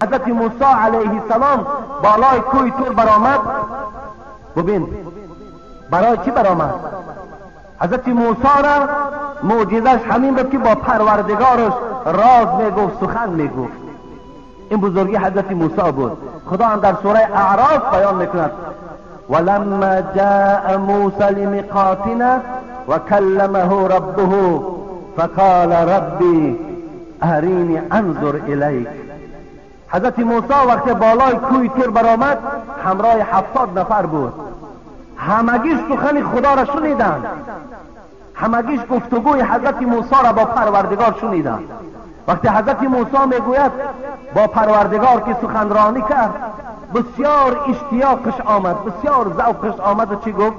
حضرت موسی علیه السلام بالای کوه تور برآمد. ببین برای چی برآمد؟ حضرت موسی را معجزش همین بود که با پروردگارش راز میگفت، سخن میگفت. این بزرگی حضرت موسی بود. خدا هم در سوره اعراف بیان میکند: ولما جاء موسی لمیقاتنا وکلمه ربه فقال ربی ارینی انظر الیک. حضرت موسی وقتی بالای کوه تور برآمد همراه 70 نفر بود. همگیش سخن خدا را شنیدند، همگیش گفتگوی حضرت موسی را با پروردگار شنیدند. وقتی حضرت موسی میگوید با پروردگار که سخنرانی کرد، بسیار اشتیاقش آمد، بسیار ذوقش آمد و چی گفت؟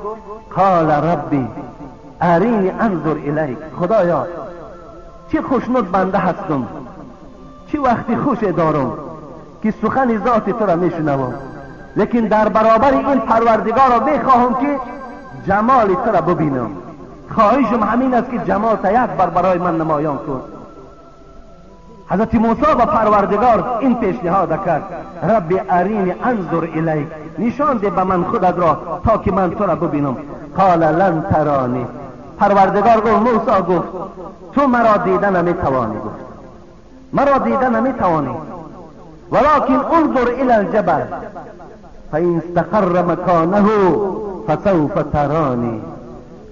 قال ربی ارینی انظر الیک. خدایا چه خوشنود بنده هستم، چه وقتی خوش دارم که سخن ذات تو را میشنوم، لیکن در برابر این پروردگار را میخواهم که جمال تو را ببینم. خواهشم همین است که جمال تا یک بار برای من نمایان کن. حضرت موسی با پروردگار این پیشنهاد کرد: رب ارینی انظر الیک، نشان ده به من خودت را تا که من تو را ببینم. قال لن ترانی. پروردگار گفت موسی گفت تو مرا دیده نمیتوانی، گفت مرا دیده نمیتوانی، ولكن انظر الى الجبل فإن استقر مکانه فسوف ترانی.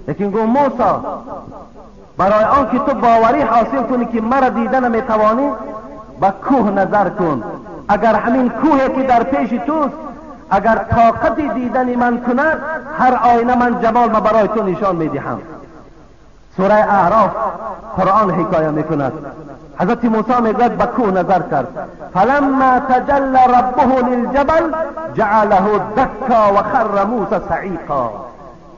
لیکن گفت موسی برای آن که تو باوری حاصل کنی که مرا دیده نمیتوانی، به کوه نظر کن. اگر همین کوه که در پیش توست اگر طاقت دیدن من کند، هر آینه من جمال ما برای تو نشان میدهم. سوره اعراف قرآن حکایه میکند. حضرت موسی میگوید به کوه نظر کرد، فلما تجلى ربه للجبل جعله دکا و خر موسی صعیقا.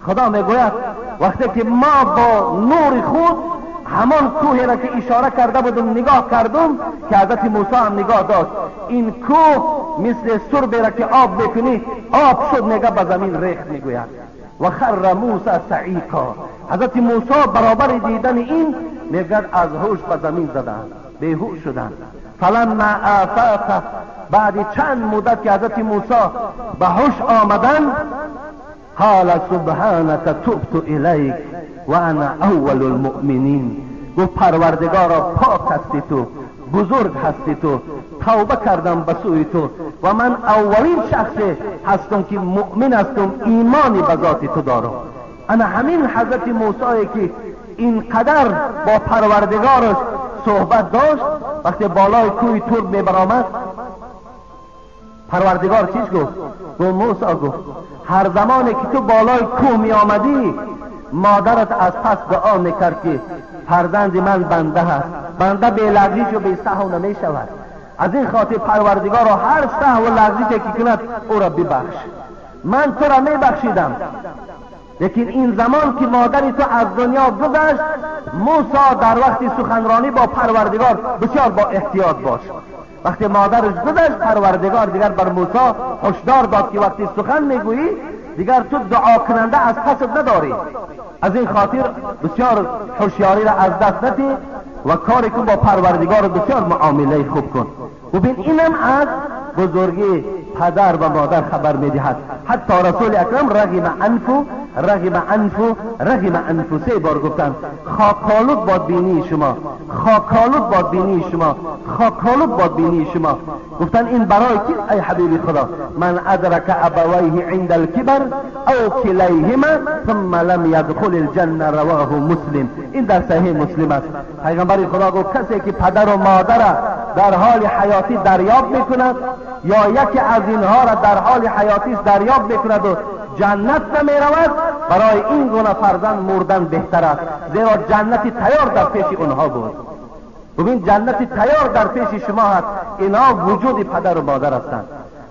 خدا میگوید وقتی که ما با نور خود همان کوه را که اشاره کرده بودم نگاه کردم، که حضرت موسی هم نگاه داشت، این کوه مثل سربی را که آب بکنی آب شد، نگه به زمین ریخت. میگوید و خر موسی صعیقا. حضرت موسی برابر دیدن این میگوید از هوش به زمین زدند، بیهوش شدند. فلما افاق، بعد چند مدت که حضرت موسی به هوش آمدند، قال سبحانك تبت الیک و انا اول المؤمنین. گفت پروردگارا پاک هستی تو، بزرگ هستی تو، توبه کردم به سوی تو و من اولین شخص هستم که مؤمن هستم، ایمانی به ذات تو دارم. انا همین حضرت موسی که اینقدر با پروردگارش صحبت داشت، وقتی بالای کوه تور میبرآمد پروردگار چیش گفت؟ گفت موسی، گفت هر زمانی که تو بالای کوه می آمدی مادرت از پس دعا میکرد که فرزند من بنده هست، بنده به لغزش و به سهو نمی شود، از این خاطر پروردگار را هر سهو و لغزشی که کند او را ببخش، من تو را می بخشیدم. لیکن این زمان که مادری تو از دنیا گذشت، موسی در وقت سخنرانی با پروردگار بسیار با احتیاط باش. وقتی مادرش گذشت، پروردگار دیگر بر موسی هشدار داد که وقتی سخن میگویی دیگر تو دعا کننده از پست نداری، از این خاطر بسیار هوشیاری را از دست ندی و کاری کن با پروردگار بسیار معامله خوب کن. ببین اینم از بزرگی پدر و مادر خبر میدهد. حتی رسول اکرم رغم انفو رغم انفو رغم انفو 3 بار گفتند خاکالود باد بینی شما، خاکالود باد بینی شما، خاکالود باد بینی شما. گفتن این برای کی ای حبیب خدا؟ من ادرک ابویه عند الکبر او کلیهما ثم لم یدخل الجنه، رواه مسلم. این در صحیح مسلم است. پیغمبر خدا گفت کسی که پدر و مادر در حال حیاتی دریاب میکند یا یکی از اینها را در حال حیاتیش دریاب میکند و جنت نمیرود، برای این گونه فرزند مردن بهتر است، زیرا جنت تیار در پیش اونها بود. ببین جنت تیار در پیش شما هست. اینها وجود پدر و مادر هستند،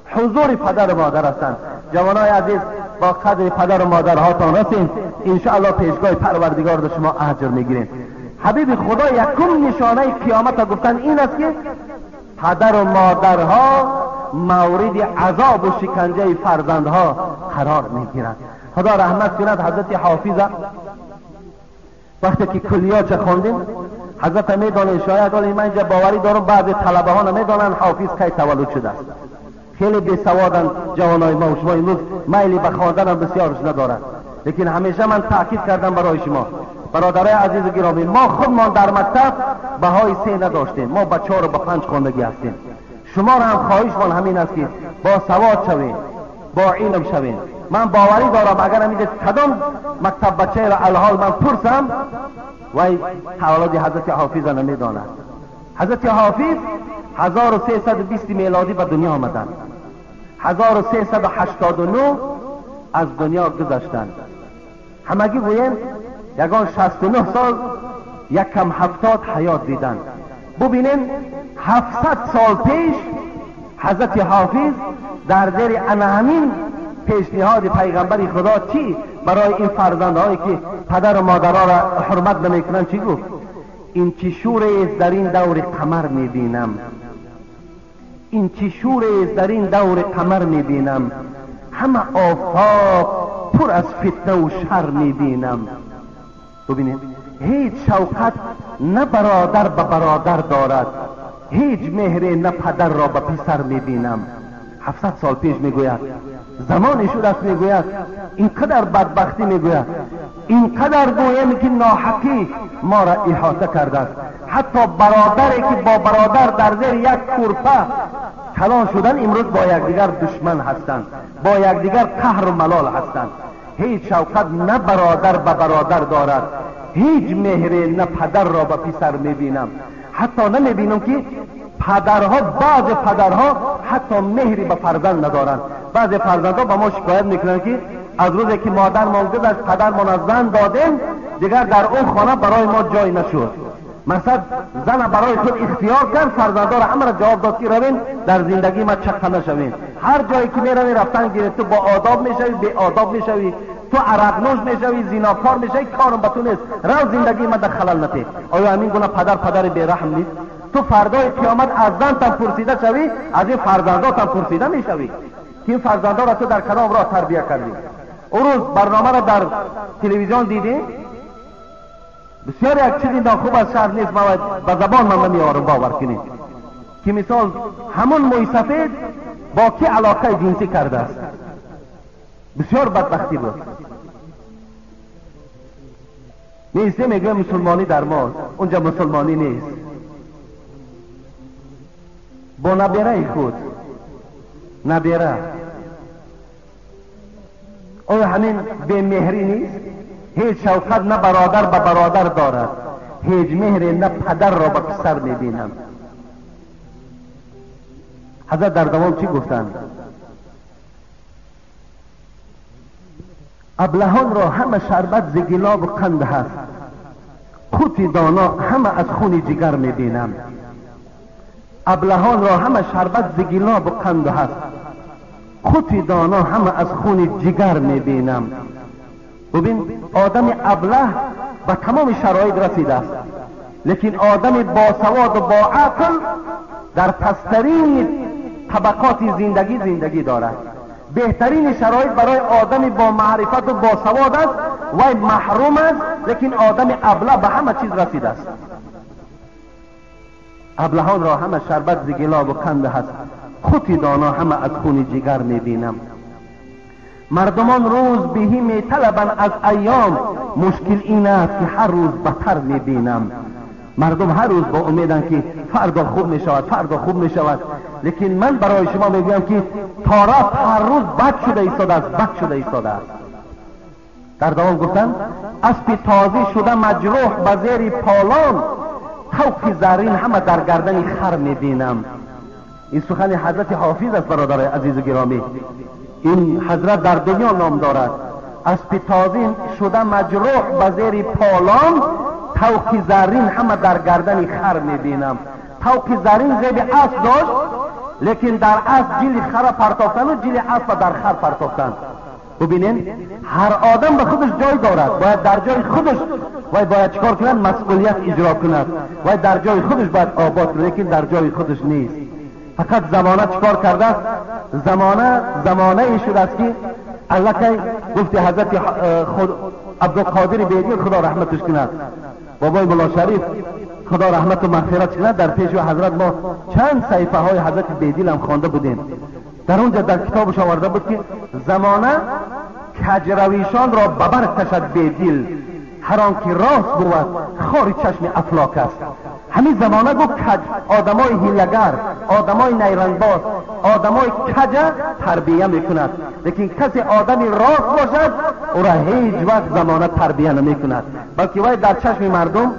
حضور پدر و مادر هستند. جوانای عزیز با قدر پدر و مادرهاتان رسین، انشاءالله پیشگاه پروردگار در شما اجر میگیرین. حبیب خدا یکم نشانه قیامت گفتن این است که پدر و مادرها مورد عذاب و شکنجه فرزندها قرار میگیرند. خدا رحمت کند حضرت حافظ وقتی که کلیات خواندیم، حضرت میدانید، شاید حالا من اینجا باوری دارم بعضی طلبه ها نمیدانند حافظ کی تولد شده است. خیلی بیسوادن جوانای ما و شما امروز میلی به خواندن هم بسیارش ندارند. لیکن همیشه من تاکید کردم برای شما برادرای عزیز و گرامی، ما خودمان در مکتب بهای 3 نداشتیم، ما با 4 و با 5 خواندگی هستیم. شما را هم خواهشمان همین است که با سواد شوید، با علم شوید. من باوری دارم اگر همینجا کدام مکتب بچه را الحال من پرسم وی تولد حضرت حافظ را نمیداند. حضرت حافظ 1320 میلادی به دنیا آمدند، 1389 از دنیا گذشتند. همگی گوییم یگان 69 سال یک کم 70 حیات دیدند. ببینیم 700 سال پیش حضرت حافظ در زیر همین پیشنهاد پیغمبر خدا چی برای این فرزندهایی که پدر و مادرها را حرمت نمیکنند چی گفت؟ این چه شور است در این دور قمر میبینم، این چه شور است در این دور قمر میبینم، همه آفاق پر از فتنه و شر میبینم. ببینید هیچ شوقت نه برادر به برادر دارد، هیچ مهر نه پدر را به پسر میبینم. 700 سال پیش میگوید، زمان شده است میگوید، اینقدر بدبختی میگوید، اینقدر گویم که ناحقی ما را احاطه کرده است. حتی برادری که با برادر در زیر یک کورپه کلان شدن امروز با یکدیگر دشمن هستند، با یکدیگر قهر و ملال هستند. هیچ شوقت نه برادر به برادر دارد، هیچ مهر نه پدر را به پسر میبینم. حتی نمیبینم که پدرها، بعض پدرها حتی مهری به فرزند ندارند. بعض فرزندها به ما شکایت میکنند که از روزی که مادرمان گذشت پدرمان از زن دادیم دیگر در اون خانه برای ما جای نشد. مثلا زن برای خود اختیار کرد، فرزندها را همه را جواب داد که روین در زندگی ما چقه نشوین، هر جایی که میروین رفتن گیره، تو با آداب میشوی بی آداب میشوی، تو عرق نوش میشوی، زیناکار میشوی، کارم به تو نیست، رو زندگی ما در خلل نتی. آیا همین گونه پدر پدر بیرحم نیست؟ تو فردای قیامت از زن تم پرسیده شوی، از این فرزنداتم پرسیده میشوی که این فرزندا را تو در کدام راه تربیه کردی. اون روز برنامه را در تلویزیون دیدی، بسیار یک چیزی ناخوب از شهر نیست، ما به زبان من نمیارم باور کنید که مثال همون موی سفید با کی علاقه جنسی کرده است. بسیار بدبختی بود. نیست نمیگه مسلمانی در ماست، اونجا مسلمانی نیست. با نبیره خود نبیره، آیا همین بی‌مهری نیست؟ هیچ شوقت نه برادر به برادر دارد، هیچ مهر نه پدر را به پسر میبینم. حضرت در دوام چی گفتند؟ ابلهان را همه شربت ز گلاب و قند هست، قوت دانا همه از خون جگر میبینم. ابلهان را همه شربت ز گلاب و قند هست، قوت دانا همه از خون جگر میبینم. ببین آدم ابله به تمام شرایط رسیده است، لیکن آدم با سواد و با عقل در پسترین طبقات زندگی زندگی دارد. بهترین شرایط برای آدم با معرفت و با سواد است، وی محروم است، لیکن آدم ابله به همه چیز رسیده است. ابلهان را همه شربت ز گلاب و قند هست، قوت دانا همه از خون جگر میبینم. مردمان روز بهی میطلبند از ایام، مشکل این است که هر روز بتر میبینم. مردم هر روز با امیدند که فردا خوب میشود، فردا خوب میشود، لیکن من برای شما میگویم که تا رفت هر روز بد شده ایستاده است، بد شده ایستاده است. در دوام گفتند اسب تازی شده مجروح به زیر پالان، طوق زرین همه در گردن خر میبینم. این سخن حضرت حافظ است برادر عزیز و گرامی. این حضرت در دنیا نام دارد. اسب تازی شده مجروح به زیر پالان، طوق زرین همه در گردن خر میبینم. طوق زرین زیر اسب داشت، لیکن در اسب جیل خر پرتافتن و جیل اسب در خر پرتافتن. ببینین هر آدم به خودش جای دارد، باید در جای خودش وای باید چکار کند؟ مسئولیت اجرا کند، وای در جای خودش باید آباد کند، لیکن در جای خودش نیست. فقط زمانه چکار کرده است؟ زمانه زمانه شده است که الله گفت حضرت خود عبدالقادر بیدین خدا رحمتش کند، بابای ملا شریف خدا رحمت و مغفرت کند، در پیش حضرت ما چند صحیفه های حضرت بیدل هم خوانده بودیم. در اونجا در کتابش آورده بود که زمانه کجرویشان را ببر کشد بیدل، هر آن که راست بود خار چشم افلاک است. همین زمانه گفت کج آدمای هیلگر، آدمای نیرنگباز، آدمای کج تربیه میکند، لیکن کسی آدمی راست باشد او را هیچ وقت زمانه تربیه نمیکند، بلکه وی در چشم مردم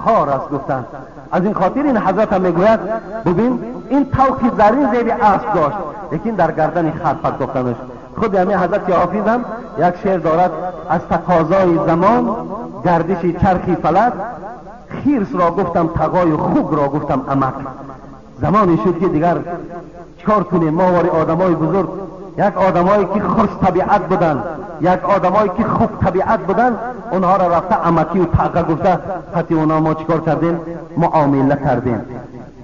خار است گفتند. از این خاطر این حضرت هم میگوید ببین این طوق زرین زیر اسب داشت، لیکن در گردن خر پرداختنش. خود همین حضرت حافظ هم یک شعر دارد: از تقاضای زمان گردش چرخی فلک، خیرس را گفتم تقای و خوب را گفتم امک. زمانی شد که دیگر چکار کنیم؟ ما واری آدمای بزرگ، یک آدمایی که خوش طبیعت بودن، یک آدمایی که خوب طبیعت بودن، اونها را رفته امکی و تقا گفته، حتی اونا ما چکار کردیم؟ معامله کردیم.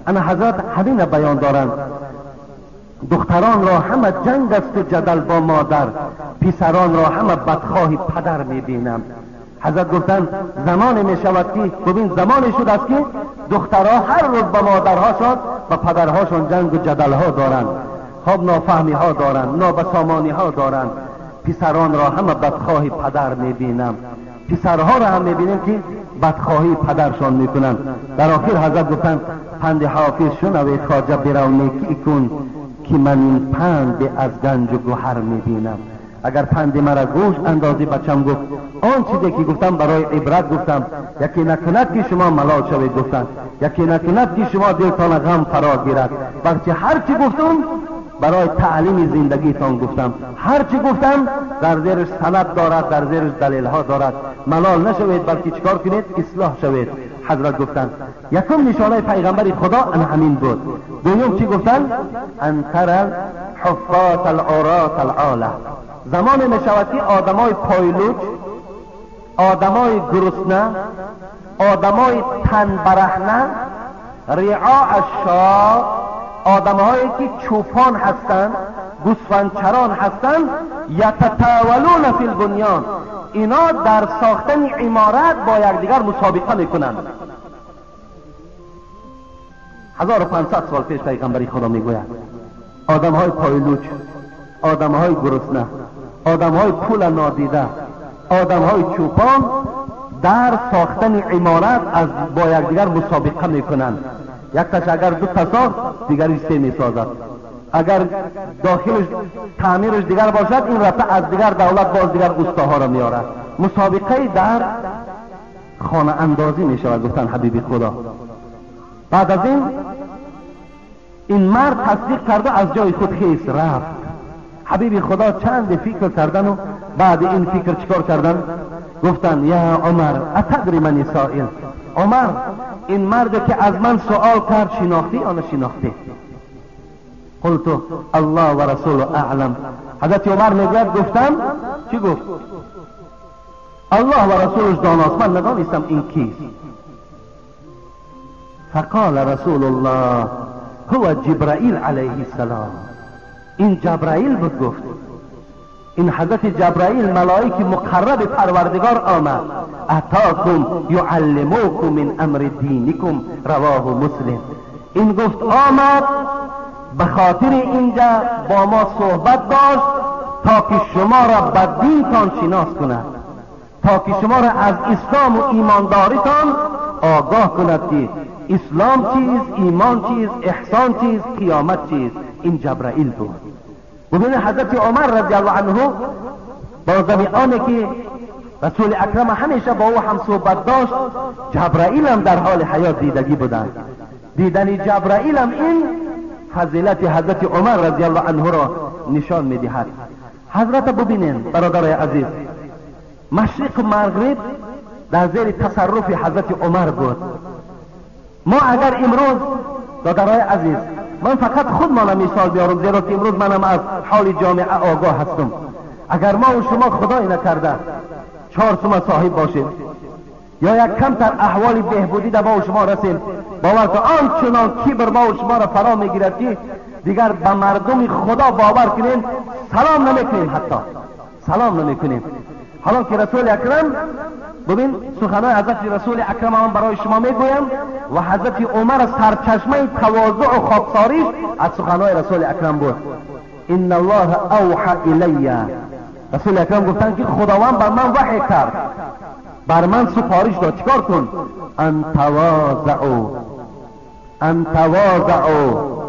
انا حضرت همین بیان دارند: دختران را همه جنگ است و جدل با مادر، پسران را همه بدخواه پدر میبینم. حضرت گفتند زمان می شود که ببین زمانی شد است که دخترها هر روز با مادرهاشان و پدرهاشان جنگ و جدلها دارند، خب نافهمی ها دارند، نابسامانی ها دارند. پسران را همه بدخواه پدر میبینم، پسرها را هم میبینیم که بدخواهی پدرشان میکنند. در آخر حضرت گفتند پند حافظ شنوی خواجه برو نیکی کن، که من این پند از گنج و گوهر میبینم. اگر پند مرا گوش اندازی بچم گفت آن چیزی که گفتم برای عبرت گفتم، یکی نکند که شما ملال شوید گفتم، یکی نکند که شما دلتان غم فرا گیرد، بلکه هر چی گفتم برای تعلیم زندگیتان گفتم، هر چی گفتم در زیرش سند دارد، در زیرش دلیل ها دارد. ملال نشوید بلکه چیکار کنید؟ اصلاح شوید. حضرت گفتند یکم نشانه پیغمبر خدا ان همین بود. دوم چی گفتند؟ ان تر حفاة العراة العاله. زمان می شود که آدمای پایلوچ، آدمای گرسنه، آدمای تن برهنه، رعاع الشاة، آدمهایی که چوپان هستند، گوسفندچران هستند، یتطاولون فی البنیان، اینا در ساختن عمارت با یکدیگر مسابقه میکنند. 1500 سال پیش پیغمبری خدا میگوید آدمهای پایلوچ، آدمهای گرسنه، آدمهای پول نادیده، آدمهای چوپان در ساختن عمارت از با یکدیگر مسابقه میکنند. یک تاش اگر دو تا ساخت دیگری سه میسازد، اگر داخلش تعمیرش دیگر باشد این رفته از دیگر دولت باز دیگر اوستاها را میارد. مسابقه در خانه اندازی میشود گفتن حبیبی خدا. بعد از این مرد تصدیق کرده از جای خود خیز رفت. حبیبی خدا چند فکر کردن و بعد این فکر چیکار کردن؟ گفتن یا عمر اتدری من سائل، عمر این مرد که از من سوال کرد شناختی یا نشناختی؟ قلت الله و رسول اعلم. حضرت عمر میگوید گفتم چی گفت؟ الله و رسولش داناست، من ندانستم این کیست. فقال رسول الله هو جبرائیل علیه السلام. این جبرائیل بود گفت. این حضرت جبرائیل ملائک مقرب پروردگار آمد. اتاکم یعلموکم من امر دینکم، رواه مسلم. این گفت آمد به خاطر اینجا با ما صحبت داشت تا که شما را به دینتان شناس کند، تا که شما را از اسلام و ایمانداریتان آگاه کند که اسلام چیز، ایمان چیز، احسان چیز، قیامت چیز. این جبرائیل بود. ببینید حضرت عمر رضی الله عنه با زمیانه که رسول اکرم همیشه با او هم صحبت داشت، جبرائیل هم در حال حیات دیدگی بودند. دیدن جبرائیل هم این فضیلت حضرت عمر رضی الله عنه را نشان میدهد. حضرت ببینید برادرای عزیز، مشرق و مغرب در زیر تصرف حضرت عمر بود. ما اگر امروز برادرای عزیز، من فقط خودمان مثال بیارم زیرا که امروز منم از حال جامعه آگاه هستم، اگر ما و شما خدای نکرده 4 سومه صاحب باشیم یا یک کمتر احوال بهبودی در ما و شما رسیم، باور که آنچنان کبر ما و شما را فرا میگیرد که دیگر به مردم خدا باور کنیم سلام نمیکنیم، حتی سلام نمیکنیم. حالا که رسول اکرم ببین سخنان حضرت رسول اکرم هم برای شما میگویم و حضرت عمر سرچشمه تواضع و خاکساریش از سخنان رسول اکرم بود. ان الله اوحى الی، رسول اکرم گفتند که خداوند بر من وحی کرد، بر من سپارش داد چیکار کن؟ ان تواضعوا، ان تواضعوا.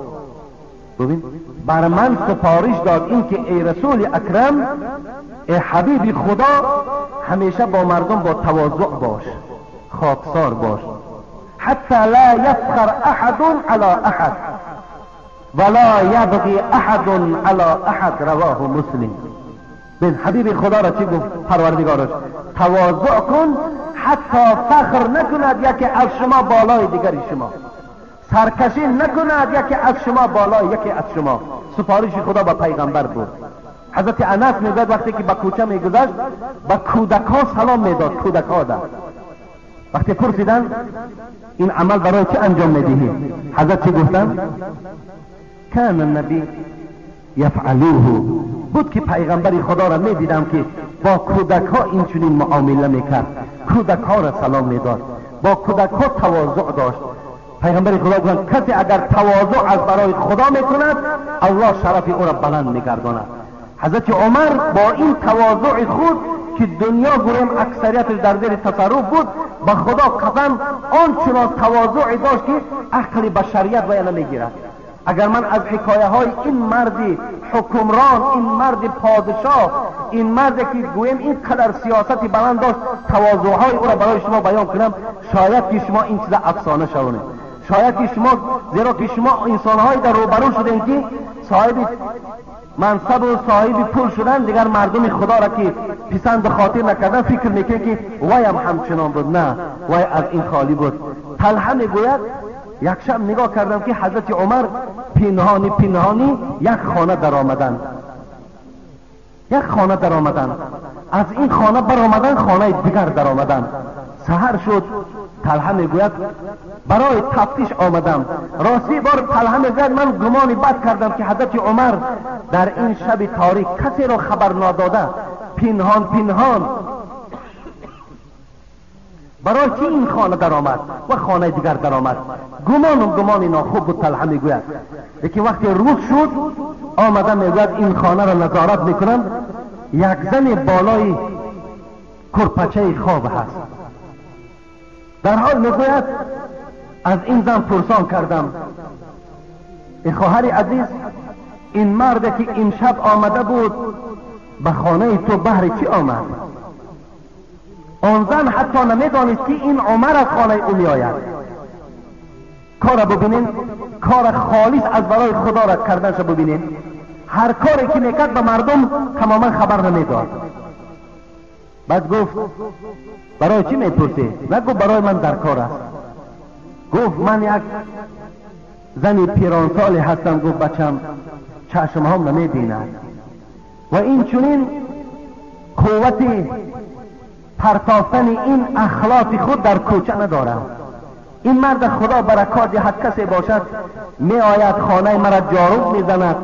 ببین بر من سپارش داد این که ای رسول اکرم، ای حبیب خدا، همیشه با مردم با تواضع باش، خاکسار باش. حتی لا یفخر احد علی احد ولا یبغی احد علی احد. رواه مسلم. ببین حبیب خدا را چی گفت پروردگارش؟ تواضع کن حتی فخر نکند یکی از شما بالای دیگری شما، سرکشی نکند یکی از شما بالای یکی از شما. سفارش خدا با پیغمبر بود. حضرت انس میگوید وقتی که به کوچه میگذشت به کودکها سلام میداد، کودکها ده. وقتی پرسیدن این عمل برای چه انجام میدهی؟ حضرت چی گفتن؟ کان النبی یفعلوه، بود که پیغمبر خدا را میدیدم که با کودکها این چنین معامله میکرد، کودکها را سلام میداد، با کودکها تواضع داشت. پیغمبر خدا گفت کسی اگر تواضع از برای خدا میکند الله شرف او را بلند میگرداند. حضرت عمر با این تواضع خود که دنیا گویم اکثریتش در زیر تصرف بود، با خدا قسم آنچنان تواضع داشت که عقل بشریت وی نمیگیرد. اگر من از حکایه های این مرد حکمران، این مرد پادشاه، این مرد که گویم این قدر سیاستی بلند داشت، تواضعهای او را برای شما بیان کنم، شاید که شما این چیز افسانه شوانید، شاید که شما، زیرا که شما انسانهایی در روبرو شدین که صاحب منصب و صاحب پول شدن، دیگر مردم خدا را که پسند خاطر نکردن فکر میکنه که وی هم همچنان بود. نه، وی از این خالی بود. طلحه میگوید یک شب نگاه کردم که حضرت عمر پنهانی پنهانی یک خانه در آمدن، یک خانه در آمدن، از این خانه بر آمدن خانه دیگر در آمدن. سحر شد، طلحه میگوید برای تفتیش آمدم. راستی بار طلحه میگوید من گمان بد کردم که حضرت عمر در این شب تاریک کسی را خبر ناداده پنهان پنهان برای چی این خانه در آمد و خانه دیگر در آمد. گمان ناخوب بود طلحه میگوید. لیکن وقتی روز شد آمده میگوید این خانه را نظارت میکنم، یک زن بالای کرپچه خواب هست. در حال میگوید از این زن پرسان کردم، ای خواهر عزیز، این مرد که این شب آمده بود به خانه تو بهر چی آمد؟ آن زن حتی نمیدانست که این عمر از خانه او میآید. کار ببینین، کار خالص از برای خدا را کردنش ببینین. هر کاری که میکرد به مردم تماما خبر نمیداد. بعد گفت برای چی میپرسی؟ نگفت برای من در کار است. گفت من یک زن پیرانسالی هستم، گفت بچم چشم هم نمیبیند و این چنین قوت پرتافتن این اخلاق خود در کوچه ندارم. این مرد خدا برکات دهد کسی باشد می آید خانه مرا جاروب میزند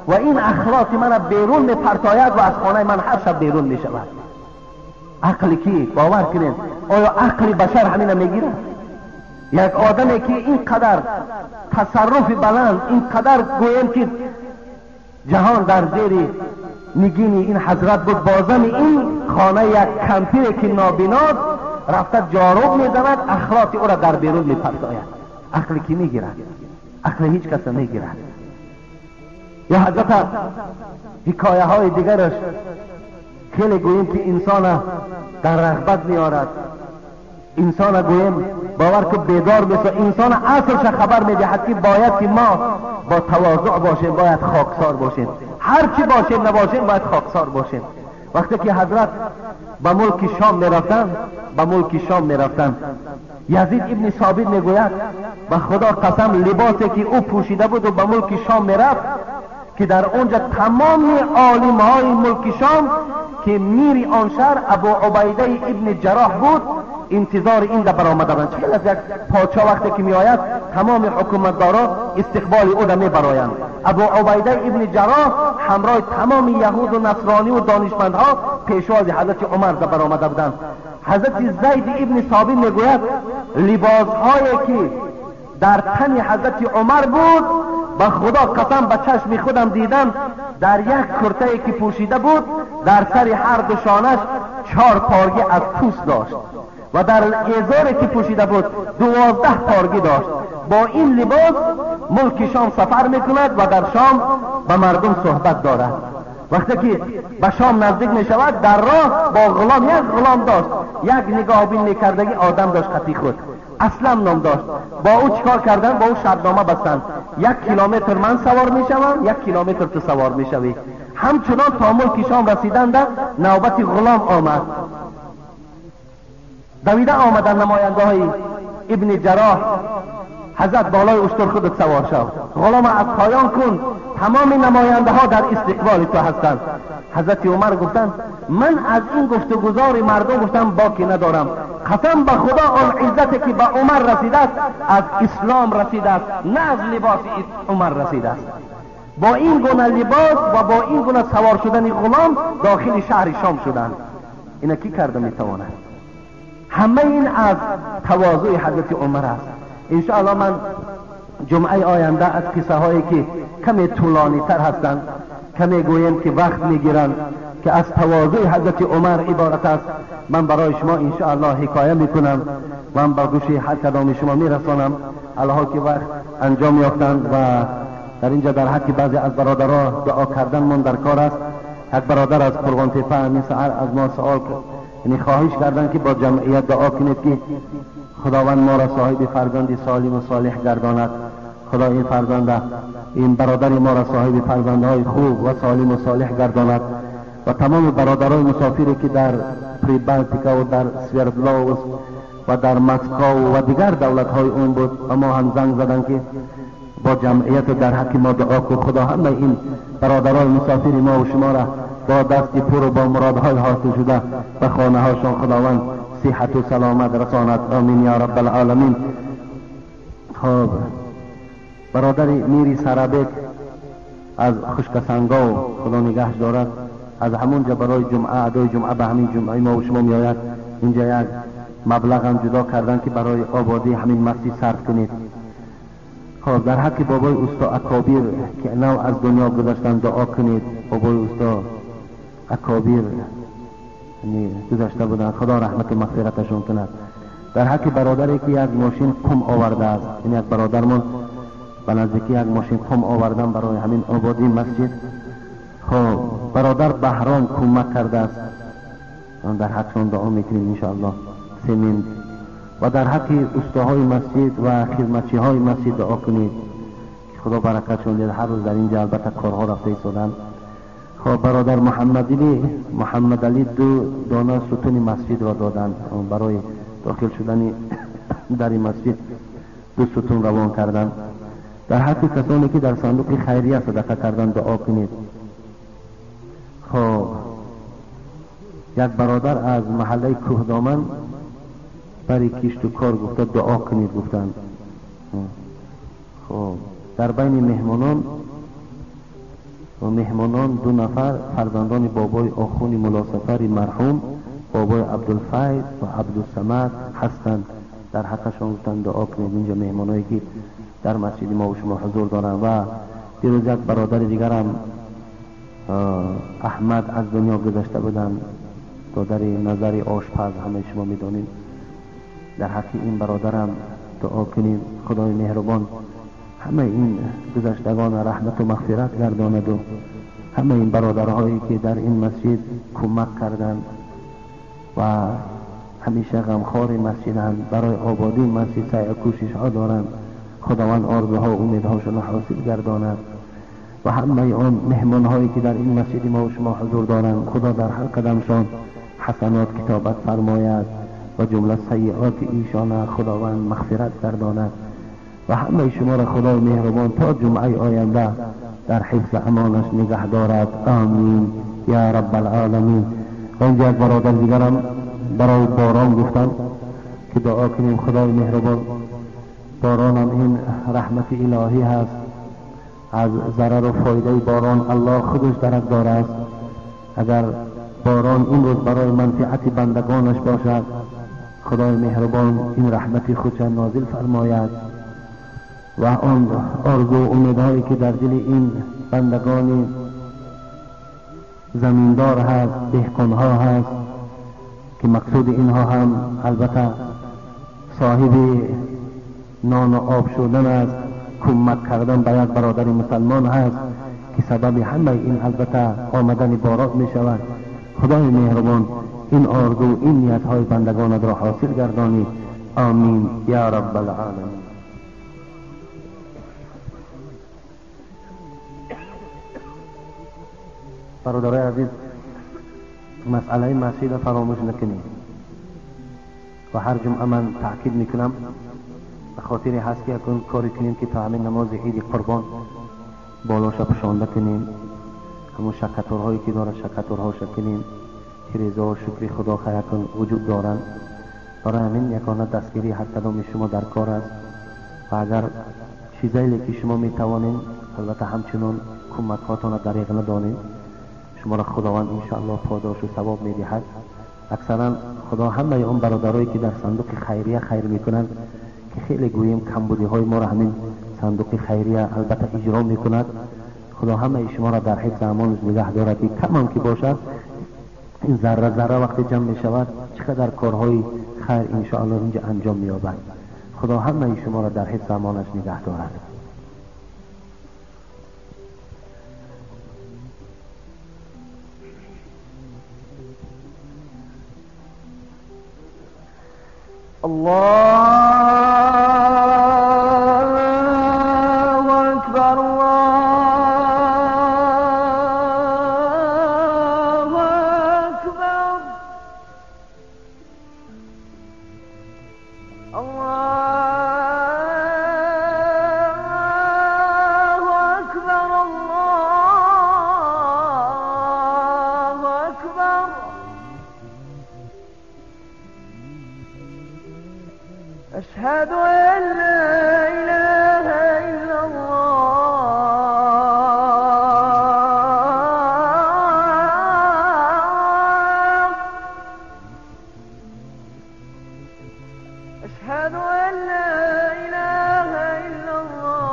و این اخلاق مرا بیرون می پرتاید و از خانه من هر شب بیرون می شود. عقل کی؟ باور کنید آیا عقل بشر همین میگیرد؟ یک آدمی که اینقدر تصرف بلند، اینقدر گویم که جهان در زیر نگین این حضرت بود، بازم این خانه یک کمپیر که نابیناست رفته جاروب میزند، اخلاق او را در بیرون میپرتاید. عقل کی میگیرد؟ عقل هیچ کس نمیگیرد. یا حضرت حکایه های دیگرش خیلی گوییم که انسان در رغبت میآرد، انسان گوییم باور که بیدار میشه، انسان اصلش خبر میدهد که باید که ما با تواضع باشیم، باید خاکسار باشیم، هر چی باشیم نباشیم باید خاکسار باشیم. وقتی که حضرت به ملک شام میرفتن، به ملک شام میرفتن، یزید ابن ثابت میگوید به خدا قسم لباسی که او پوشیده بود و به ملک شام میرفت که در اونجا تمام عالم های ملک شام که میری آن شهر ابو عبیده ابن جراح بود انتظار این در برآمده بودند. چه از یک پادشاه وقتی که میآید تمام حکومتدارا استقبال او را میبرایند. ابو عبیده ابن جراح همراه تمام یهود و نصرانی و دانشمندها پیشواز حضرت عمر در برآمده بودند. حضرت زید ابن ثابت میگوید لباسهایی که در تن حضرت عمر بود، به خدا قسم به چشم خودم دیدم، در یک کرته که پوشیده بود در سر هر دو شانش 4 پارگی از پوست داشت و در ازاری که پوشیده بود 12 پارگی داشت. با این لباس ملک شام سفر میکند و در شام به مردم صحبت دارد. وقتی که به شام نزدیک می شود در راه با غلام، یک غلام داشت، یک نگاه بین میکردگی آدم داشت خطی خود، اسلم نام داشت. با او چیکار کردن؟ با او شرطنامه بستند، 1 کیلومتر من سوار میشوم، 1 کیلومتر تو سوار میشوی. همچنان تا ملک شام رسیدند نوبت غلام آمد. دویده آمدن نماینده های ابن جراح، حضرت بالای اشتر خودت سوار شو، غلام از پایان کن، تمام نماینده ها در استقبال تو هستند. حضرت عمر گفتند من از این گفتگزار مردم گفتم باکی ندارم، قسم به خدا آن عزت که به عمر رسیده است از اسلام رسیده است، نه از لباس عمر رسیده است. با این گونه لباس و با این گونه سوار شدن غلام داخل شهر شام شدند. اینا کی کرده میتواند؟ همه این از تواضع حضرت عمر است. انشاءالله من جمعه آینده از قصه هایی که کمی طولانی تر هستند، کمی گویم که وقت میگیرند، که از تواضع حضرت عمر عبارت است، من برای شما انشاءالله حکایه میکنم و من با گوش هر کدام شما میرسانم. الله که وقت انجام یافتند و در اینجا در حق بعضی از برادرها دعا کردن من در کار است. یک برادر از قربان تپه همین سحر از ما سوال یعنی خواهش کردن که با جمعیت دعا کنید که خداوند ما را صاحب فرزند سالم و صالح گرداند. خدا این فرزند، این برادر ما را صاحب فرزندهای خوب و سالم و صالح گرداند و تمام برادرای مسافری که در پریبالتیکا و در سوردلووس و در مسکو و دیگر دولت‌های اون بود و ما هم زنگ زدن که با جمعیت در حق ما دعا کن. خدا همه این برادرای مسافر ما و شما را با دست پر و با مرادهای حاصل شده به خانه هاشان خداوند صحت و سلامت رساند. آمین یا رب العالمین. خب برادر میری سرابک از خشکسنگاو خدا نگهش دارد، از همونجا برای جمعه ادای جمعه به همین جمعه ما و شما میآید. اینجا یک مبلغ هم جدا کردن که برای آبادی همین مسجد صرف کنید. خب در حق بابای استا اکابر که نو از دنیا گذشتن دعا کنید. بابای استا اکابر گذشته بودن، خدا رحمت و مغفرتشون کند. در حق برادری که یک ماشین قم آورده است، این یک برادرمون به نزدیکی یک ماشین قم آوردن برای همین آبادی مسجد. خب برادر بهرام کمک کرده است، در حقشون دعا میکنیم انشاءالله سمین. و در حق استاهای مسجد و خدمتچی های مسجد دعا کنید که خدا برکتشون دهد. هر روز در اینجا البته کارها رفته ایستادن. خب برادر محمد علی 2 دانه ستون مسجد را دادن برای داخل شدن در مسجد، 2 ستون روان کردن. در حق کسانی که در صندوق خیریه صدقه کردن دعا کنید. خب یک برادر از محله کوهدامن برای کشت و کار گفته دعا کنید گفتند. خب در بین مهمانان و مهمانان 2 نفر فرزندان بابای آخون ملاسفر مرحوم بابای عبدالفیض و عبدالصمد هستند، در حقشان گفتند دعا کنید. اینجا مهمانایی که در مسجد ما و شما حضور دارند. و دیروز یک برادر دیگرم احمد از دنیا گذشته بودند، دادر نظر آشپز همه شما میدانید. در حق این برادرم دعا کنیم خدای مهربان همه این گذشتگان رحمت و مغفرت گرداند و همه این برادرهایی که در این مسجد کمک کردند و همیشه غمخوار مسجدند، برای آبادی مسجد سعی و کوشش ها دارند، خداوند آرزوها و امیدهاشون را حاصل گرداند. و همه آن مهمان هایی که در این مسجد ما و شما حضور دارند، خدا در هر قدمشان حسنات کتابت فرماید و جمله سیئات ایشان خداوند مغفرت گرداند. و همه شما را خدای مهربان تا جمعه آینده در حفظ امانش نگه دارد. آمین یا رب العالمین. و اینجا یک برادر دیگرم برای باران گفتن که دعا کنیم خدای مهربان بارانم این رحمت الهی هست، از ضرر و فایده باران الله خودش درک داره است. اگر باران این روز برای منفعت بندگانش باشد خدای مهربان این رحمت خود را نازل فرماید و آن آرزو و امیدهایی که در دل این بندگان زمیندار هست، دهقانها هست که مقصود اینها هم البته صاحب نان و آب شدن است، کمک کردن به یک برادر مسلمان هست که سبب همه این البته آمدن باران می شود. خدای مهربان این آرزو، این نیت های بندگانت را حاصل گردانی. آمین یا رب العالمین. برادرای عزیز، مسئله مسجد فراموش نکنید و هر جمعه من تاکید میکنم به خاطر هست که اکنون کاری کنیم که تا همین نماز عید قربان بالاش پوشانده کنیم، همون شکتورهایی که داره شکتورهاش کنیم که رضا و شکر خدا خیر وجود دارن. برای همین یکانه دستگیری هر کدام شما در کار است و اگر چیزایی که شما میتوانین البته همچنان کمک هاتان را دریغ ندانین، شما را خداوند انشاءالله پاداش و ثواب میدهد. اکثرا خدا همه اون برادرایی که در صندوق خیریه خیر میکنند که خیلی گوییم کمبودی های ما را همین صندوق خیریه البته اجرا میکند، خدا همه شما را در حفظ امانش نگه دارد که کم هم که باشد این ذره ذره وقتی جمع میشود چقدر کارهای خیر انشاءالله اینجا انجام مییابد. خدا همه شما را در حفظ امانش نگه دارد. الله أكبر الله أكبر الله أكبر الله أكبر. أشهد أن لا إله إلا الله. أشهد أن لا إله إلا الله.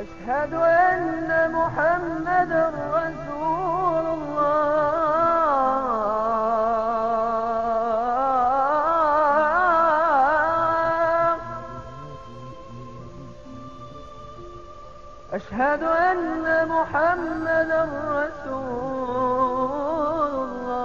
أشهد أن محمدا رسول الله. أشهد أن محمدا رسول الله.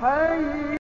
حي